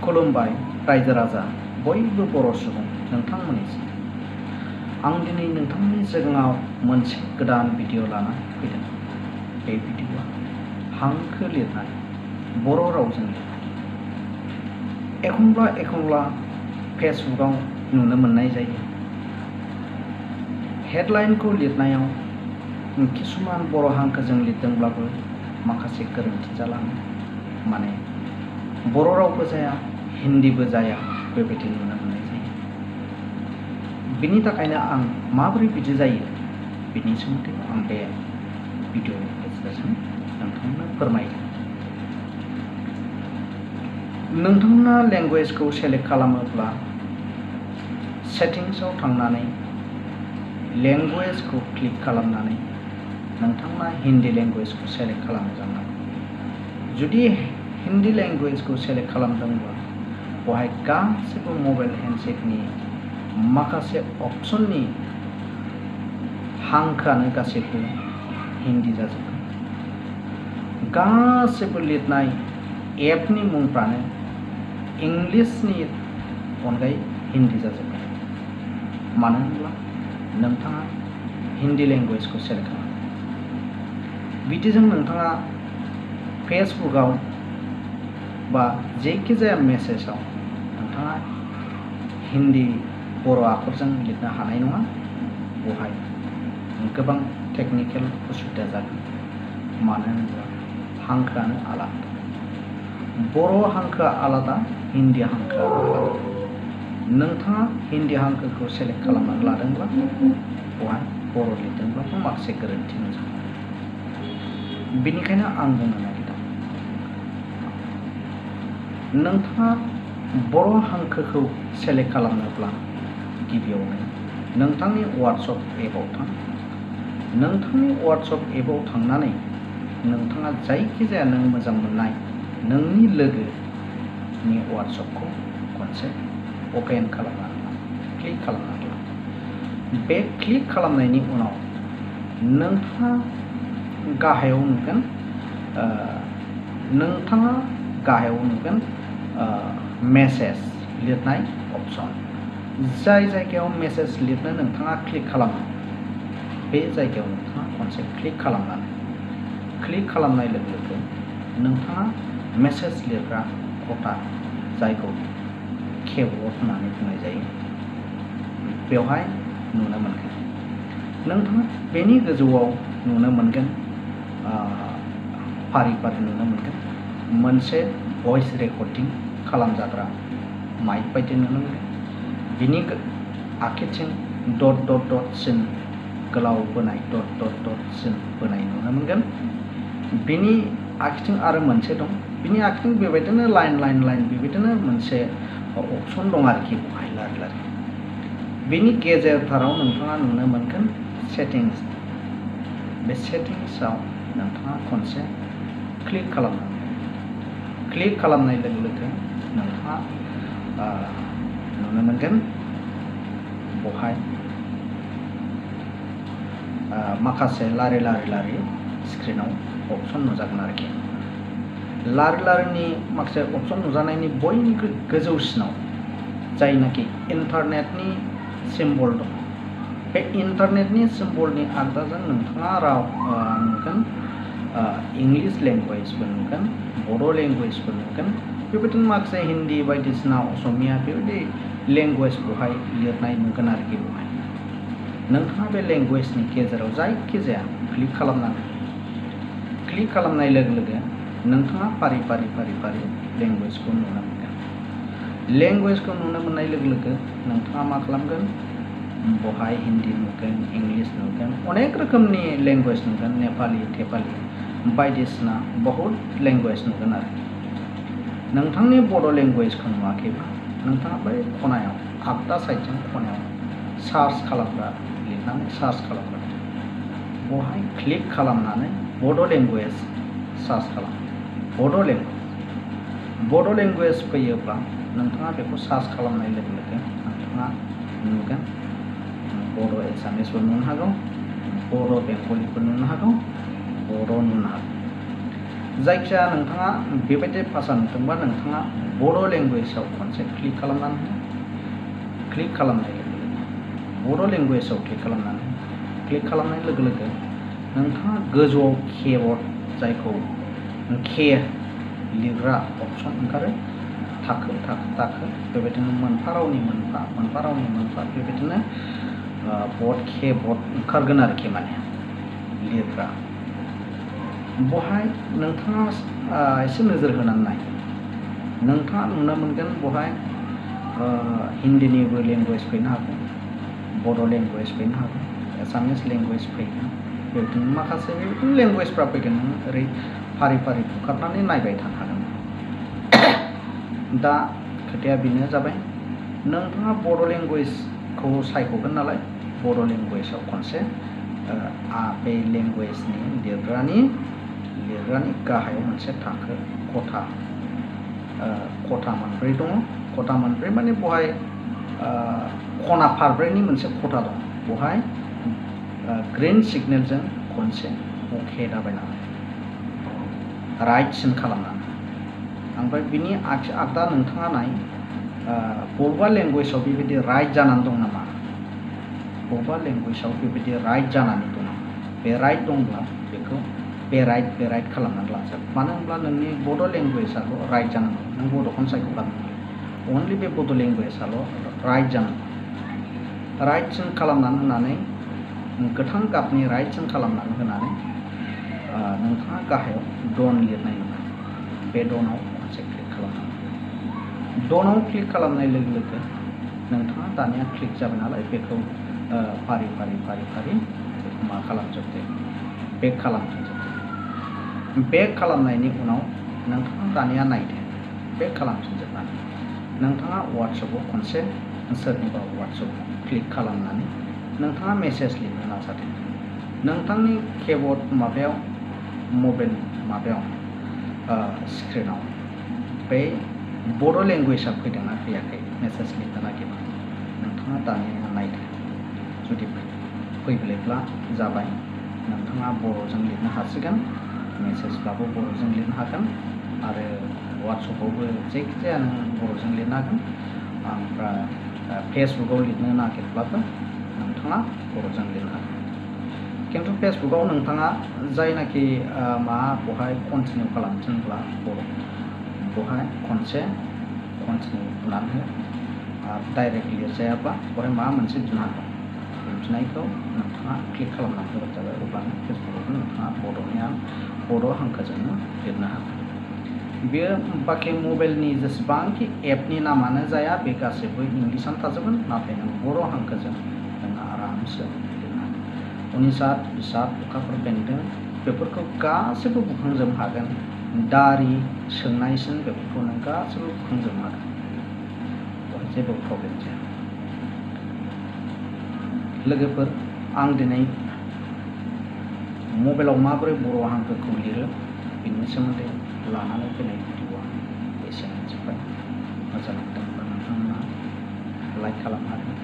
खुलुमबाय रायजो राजा बयबो बर' सुबुं नोंथांमोननिसिम। आं दिनै नोंथांनि सिगाङाव मोनसे गोदान भिडिअ लाना फैदों। बे भिडिअआ हांखो लिरनाय, बर' रावजों लिरनाय। एखनब्ला फेसबुकआव नुनो मोननाय जायो। हेडलाइनखौ लिरनायाव किसुमान बर' हांखोजों लिरदोंब्लाबो माखासे गोरोन्थि जालाङो। माने बर' रावबो जाया, हिन्दीबो जाया, बेबायदि नुनो मोननाय जायो। बिनि थाखायनो आं माबोरै बिदि जायो बिनि सोमोन्दै आं बे भिडिअनि गेजेरजों नोंथांनो फोरमायगोन। नोंथांना लेंगुवेजखौ सेलेक्ट खालामोब्ला सेटिंसआव थांनानै लेंगुवेजखौ क्लिक खालामनानै नोंथांना हिन्दी लेंगुवेजखौ सेलेक्ट खालामजानांगौ। जुदि हिन्दी लेंगुवेजखौ सेलेक्ट खालामदोंब्ला बेवहाय गासैबो मबाइल हेन्डसेटनि माखासे अपसननि हांखोआनो गासैबो हिन्दी जाजोबगोन। गासैबो लिरनाय एपनि मुंफ्रानो इंलिसनि अनगायै हिन्दी जाजोबगोन। मानो होनब्ला नोंथाङा हिन्दी लेंगुवेजखौ सेलेक्ट खालामो। बिदिजों नोंथाङा फेसबुकआव बा जायखिजाया मेसेजाव नोंथाङा हिन्दी बर' आखरजों लिरनो हानाय नङा। बेवहाय गोबां टेकनिकेल उसुबिदा जागोन। मानो होनोब्ला हांखोआनो आलादा। बर' हांखोआ आलादा, हिन्दी हांखोआ आलादा। नोंथाङा हिन्दी हांखोखौ सेलेक्ट खालामनानै लादोंब्ला बेवहाय बर' लिरदोंब्लाबो माखासे गोरोन्थि नुजागोन। बेनिखायनो आं बुंनो नागिरदों, नोंथाङा बर' हांखोखौ सेलेक्ट खालामनोब्ला गिबियावनो नोंथांनि वाट्सएप एपआव थां। नोंथांनि वाट्सएप एपआव थांनानै नोंथाङा जायखिजाया नों मोजां मोननाय नोंनि लोगोनि वाट्सएपखौ खनसे अपेन खालामनानै ला, क्लिक खालामनानै ला। बे क्लिक खालामनायनि उनाव नोंथाङा गाहायाव नुगोन मेसेज लिरनाय अपसन। जाय जायगायाव मेसेज लिरनो नोंथाङा क्लिक खालामो, बे जायगायाव नोंथाङा खनसे क्लिक खालामनाय लोगो लोगो नोंथाङा मेसेज लिरग्रा खथा, जायखौ किबर्ड होननानै बुंनाय जायो, बेवहाय नुनो मोनगोन। नोंथाङा बेनि गोजौआव नुनो मोनगोन, फारि नुनो मोनगोन मोनसे भइस रेकर्डिं खालामजाग्रा माइक बायदि नुनो मोनगोन। बिनि आखिथिं डट सिन गोलाव बोनाय डट सिन बोनाय नुनो मोनगोन। बिनि आखिथिं आरो मोनसे दं। बिनि आखिथिं बेबायदिनो लाइन बेबायदिनो मोनसे अपसन दं आरोखि, बेवहाय लारि। बिनि गेजेरथाराव नोंथाङा नुनो मोनगोन सेटिंस। बे सेटिंसआव नोंथाङा खनसे क्लिक खालामनाय लोगो लोगो नोंथाङा नुनो मोनगोन बेवहाय माखासे लारि स्क्रिनाव अपसन नुजागोन आरोखि। लारिनि माखासे अपसन नुजानायनि बयनिख्रुइ गोजौसिनाव जायनाखि इन्टारनेटनि सिम्बल दं, बे इन्टारनेटनि सिम्बलनि आगदाजों नोंथाङा नुगोन इंलिश लेंगुवेजबो नुगोन, बर' लेंगुवेजबो नुगोन, बेबायदिनो माखासे हिन्दी बायदिसिना असमिया बेबायदि लेंगुवेज बेवहाय लिरनाय नुगोन आरोखि। बेवहाय नोंथाङा बे लेंगुवेजनि गेजेराव जायखिजाया क्लिक खालामनाय लोगो लोगो नोंथाङा फारि लेंगुवेजखौ नुनो मोनगोन। लेंगुवेजखौ नुनो मोननाय लोगो लोगो नोंथाङा मा खालामगोन, बेवहाय हिन्दी नुगोन, इंलिश नुगोन, अनेक रोखोमनि लेंगुवेज नुगोन, नेपालि बायदिसिना बहुद लेंगुवेज नुगोन आरो। नोंथांनि बर' लेंगुवेजखौ नुवाखैबा नोंथाङा बै खनायाव आगदा साइडजों खनायाव सार्च खालामग्रा लिरनानै सार्च खालामग्रा, बेवहाय क्लिक खालामनानै बड' लेंगुवेज सार्च खालाम। बड' लेंगुवेज फैयोब्ला नोंथाङा बेखौ सार्च खालामनाय लोगो लोगो नोंथाङा नुगोन बर' एसामिसबो नुनो हागौ, बर' बेंगलिबो नुनो हागौ, बर' नुनो हागौ। जायखिया नोंथाङा बेबायदि भाषा नुदोंबा नोंथाङा बर' लेंगुवेजाव खनसे क्लिक खालामनानै क्लिक खालामनाय लोगो लोगो बर' लेंगुवेजाव क्लिक खालामनाय लोगो लोगो नोंथाङा गोजौआव कीबोर्ड जायखौ के लिरग्रा अपसन ओंखारो थाखो बेबायदिनो मोनफा रावनि मोनफा बेबायदिनो कीबोर्ड ओंखारगोन आरोखि माने लिरग्रा बहाय नोंथाङा एसे नोजोर होनानै नाय नोंथाङा नुनो मोनगोन बहाय हिन्दीनिबो लेंगुवेज फैनो हागौ बर' लेंगुवेज फैनो हागौ एसामिस लेंगुवेज फैगोन बेबायदिनो माखासे लेंगुवेजफ्रा फैगोन नों ओरै फारि बुखारनानै नायबाय थानो हागोन दा खोथाया बेनो जाबाय नोंथाङा बर' लेंगुवेजखौ सायख'गोन नालाय बर' लेंगुवेजाव खनसे बे लेंगुवेजनि लिरग्रानि गाहायाव मोनसे थाखो खथा मोनब्रै दङ खथा मोनब्रै माने बहाय खना फारब्रैनि मोनसे खथा दं बहाय ग्रीन सिगनेलजों खनसे अके दाबायनानै राइट सिन खालामनानै ओमफ्राय बिनि आगदा नोंथाङा नाय बबेबा लेंगुवेजाव बेबायदि राइट जानानै दं नामा बबेबा लेंगुवेजाव बेबायदि राइट जानानै दं बे राइट दंब्ला बेखौ बे राइट खालामनानै लाजागोन मानो होनब्ला नोंनि बड' लेंगुवेजाल' राइट जानांगौ नों बड'खौनो सायख'खानांगौ अनलि बे बड' लेंगुवेजाल' राइट जानांगौ राइट सिन खालामनानै होनानै गोथां गाबनि राइट सिन खालामनानै होनानै नोंथाङा गाहायाव डन लिरनाय नङा बे डनाव खनसे क्लिक खालामनांगौ डनाव क्लिक खालामनाय लोगो लोगो नोंथाङा दानिया क्लिक जाबाय नालाय बेखौ फारि बेखौ मा खालामजोबदो बेक खालामजोबदो बेक खालामनायनि उनाव नोंथाङा दानिया नायदो बेक खालामजोबनानै नोंथाङा वाट्सएपआव खनसे सोरनिबा वाट्सएपआव क्लिक खालामनानै नोंथाङा मेसेज लिरनो नाजादो नोंथांनि कीबोर्ड माबायाव मबाइल माबायाव स्क्रिनाव बे बर' लेंगुवेजआ फैदोंना फैयाखै मेसेज लिरनो नागिरबा नोंथाङा दानिया नायदो जुदि फैब्ला जाबाय नोंथाङा बर'जों लिरनो हासिगोन मेसेजब्लाबो बर'जों लिरनो हागोन आरो वाट्सएपआवबो जायखिजाया नों बर'जों लिरनो हागोन ओमफ्राय फेसबुकआव लिरनो नागिरब्लाबो नोंथाङा बर'जों लिरनो हागोन खिन्थु फेसबुकआव नोंथाङा जायनाखि बहाय कन्टिनिउ खालामथिनब्ला बहाय खनसे कन्टिनिउ बुनानै हो आरो डाइरेक्ट लिरजायाब्ला बहाय माबा मोनसे बिनाय दं बे बिनायखौ नोंथाङा क्लिक खालामनानै होबानो जाबाय अब्लानो फेसबुकआवबो नोंथाङा बर' हांखोजोंनो लिरनो हागोन बेयो बाखि मबाइलनि जेसेबांखि एपनि नामानो जाया बे गासैबो इंलिसानो थाजोबगोन नाथाय नों बर' हांखोजों नों आरामसे लिरनो हागोन उनिसाद बिसाद अखाफोर बेन्दों बेफोरखौ गासैबो बुखांजोबनो हागोन दारि सोंनायसिन बेफोरखौ नों गासैबो बुखांजोबनो हागोन बेवहाय जेबो प्रब्लेम जाया लोगोफोर आं दिनै मबाइलाव माबोरै बर' हांखोखौ लिरो बेनि सोमोन्दै लानानै फैनाय भिडिअआ एसेनोसै मोजां मोनदोंब्ला नोंथांमोना लाइक खालामनो हागोन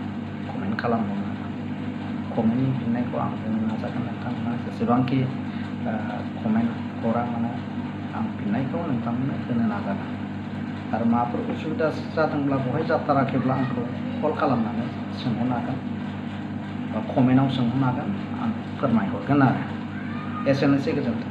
कमेन्ट खालामनो हागोन कमेन्टनि फिननायखौ आं होनो नाजागोन नोंथांमोना जेसेबांखि कमेन्ट हरा मानो आं फिननायखौ नोंथांमोननो होनो नाजागोन आरो माबाफोर उसुबिदा जादोंब्ला बहाय जाथाराखैब्ला आंखौ कल खालामनानै सोंहरनो हागोन बा कमेन्टआव सोंहरनो हागोन आं फोरमायहरगोन आरो एसेनोसै गोजोन्थों।